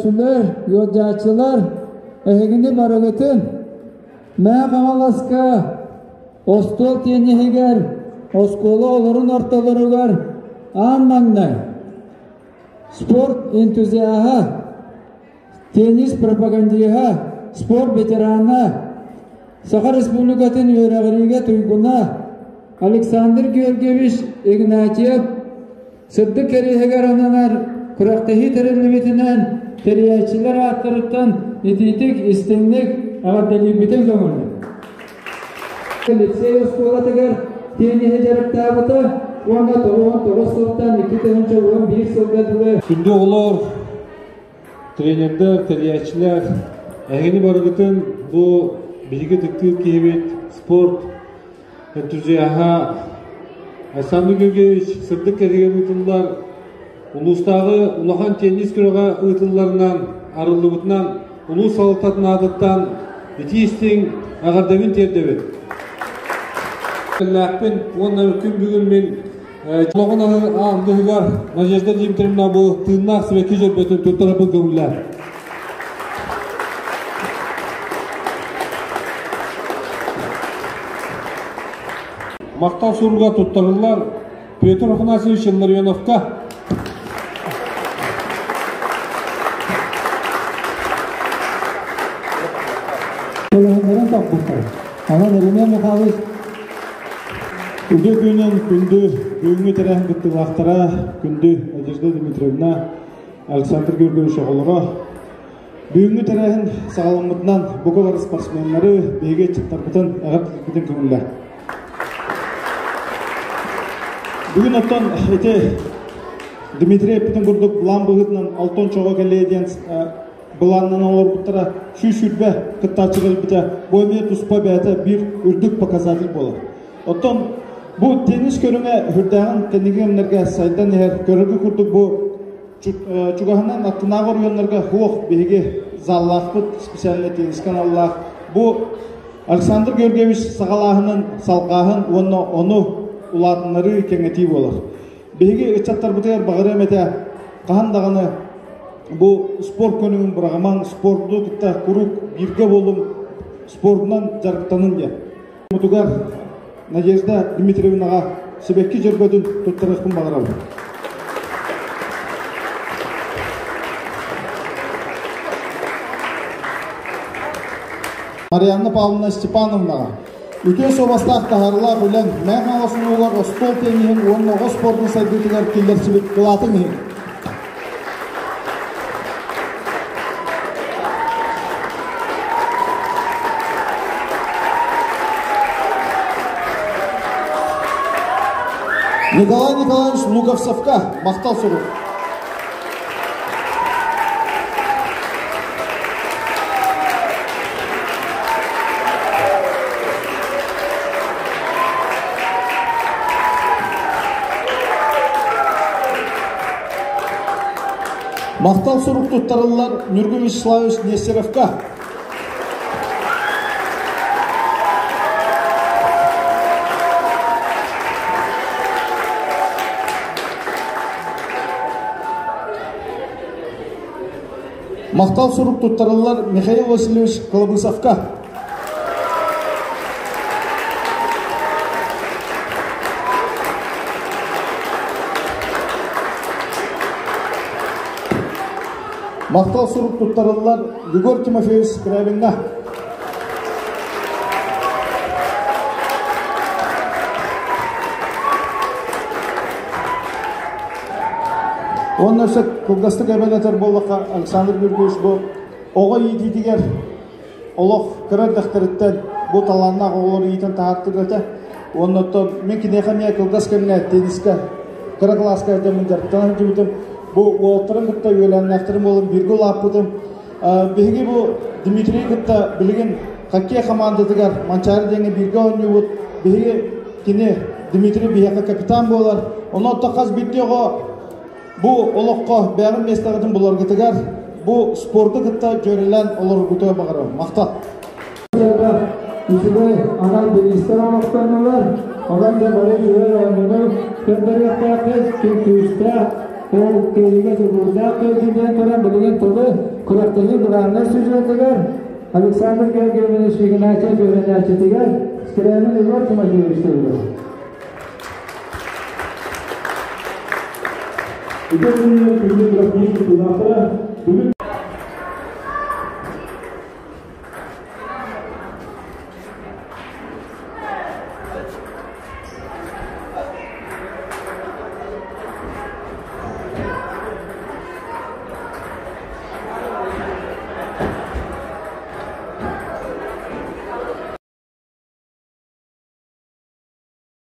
Көрөөччүлэр, ыалдьааччылар, эһигини барыгытын Мэҥэ Хаҥаласка остуол тиэнниһигэр оскуола олорун ортолоругар аан маҥнай спорт энтузиаһа, теннис пропагандиһа, спорт ветерана, Саха Республикатын үөрэҕириигэ туйгуна Александр Георгиевич Игнатьев сырдык кэриэһигэр ананар күрэхтэһии тэриллибитинэн тэрийээччилэр ааттарыттан итиитик, истиҥник эҕэрдэлиирбитин көҥүллүк. Лицей оскуолатыгар тенниһи дьарыктаабыта уонна 99 сылтан 2011 сылга дылы Күндү оҕолор, тренердэр, тэрийээччилэр, эһигини барыгытын бу биһиги ытыктыыр киһибит спорт энтузиаһа Александр Георгиевич сырдык кэригэн ыытыллар улуустааҕы улахан теннис күрэҕэ ыытылларынан арыллыбытынан улуус салалтатын аатыттан итии-истиҥ эҕэрдэбин тиэрдэбин. Кэллээхпин уонна күн бүгүн мин олоҕун аандыһыгар Надежда Дмитриевна бу тыыннаах сибэкки дьөрбөтүн туттарарбын көҥүллээн. Махтал суруга туттарыллар Петр Афанасьевич Илларионовка. Көлөһүннэрин тохпуттар. Онон Еремей Михайлович Үтүө күнүнэн күндү бүгүҥҥү тэрээһин кыттыылаахтара, күндү Надежда Дмитриевна, Александр Георгиевич оҕолоро. Бүгүҥҥү тэрээһин саҕаламмытынан бука бары спортсменнары, биһиги ыччаттарбытын эҕэрдэлиирбитин көҥүллээ. Бүгүн оттон ити Дмитрий эппитин курдук былаан быһыытынан алтан чоҕо кэлиэ диэн былааннан олорбуттара 120 кыттааччы кэлбитэ. Бу эмиэ туспа бэйэтэ биир үрдүк показатель буолар. Оттон бу теннис көрүҥэ үрдээҕин кэнники кэмнэргэ сайдан иһэр. Көрөргө курдук бу чугаһынан аттынааҕы оройуоннарга суох биһиги заллаахпыт, специально теннис каналлаах. Бу Александр Георгиевич саҕалааһынын салҕааһын уонна ону улаатыннарыы кэҥэтии буолар. Биһиги ыччаттарбытыгар баҕарыам этэ, хаһан даҕаны бу спорт көрүҥүн быраҕымаҥ, спорду кытта куруук бииргэ буолуҥ, спордунан дьарыктанын диэн. Мутугар Надежда Дмитриевнаҕа сибэкки дьөрбөтүн туттарыахпын баҕарабын. Марианна Павловна Степановнаҕа үтүө суобастаах таһаарыылаах үлэҥ Мэҥэ Хаҥалас улууһугар остуол тенниһин уонна оҕо спордун сайдыытыгар киллэрсибит кылаатыҥ иһин Николай Николаевич Луковцевка махтал сурук. Махтал сурук туттарыллар Ньургун Вячеславович Нестеровка. Махтал сурук туттарыллар Михаил Васильевич Колобысовка. Махтал сурук туттарыллар Егор Тимофеевич Скрябинга. Уонна өссө кылгастык эбэн этэр буоллахха, Александр Георгиевич бу оҕо иитиитигэр олох кыра эрдэхтэриттэн бу талааннаах оҕолору иитэн таһаартыыр этэ. Уонна оттон мин киниэхэ эмиэ кылгас кэмҥэ теннискэ кыра кылааска этэммин дьарыктана сылдьыбытым. Бу уолаттарын кытта үөлээннээхтэрим буолан бииргэ улааппытым. Биһиги бу Дмитрий кытта билигин хоккей хамаандатыгар Манчаары диэҥҥэ бииргэ оонньуубут. Биһиги кини Дмитрий биһиэхэ капитан буолар. Онон хас биирдии оҕо бу олоххо бэйэҕин миэстэҕитин буларгытыгар бу спорду кытта дьүөрэлээн олороргутугар баҕарабын. Махтал! Үчүгэй анал бириистэр олохтоннулар. Онон да бары үчүгэй оонньууну көрдөрүөхтээхпит, күүстээх. Ол кыайыыга дьулуурдаах кыайдын диэн туран билигин тылы күрэхтэһии главнай сюжетыгар Александр Георгиевич Игнатьев үөрэнээччитигэр Скрябин Егор Тимофеевич тыллар. Үтүө күнүнэн күндү күрэхтэһии кыттыылаахтара. Бүгүн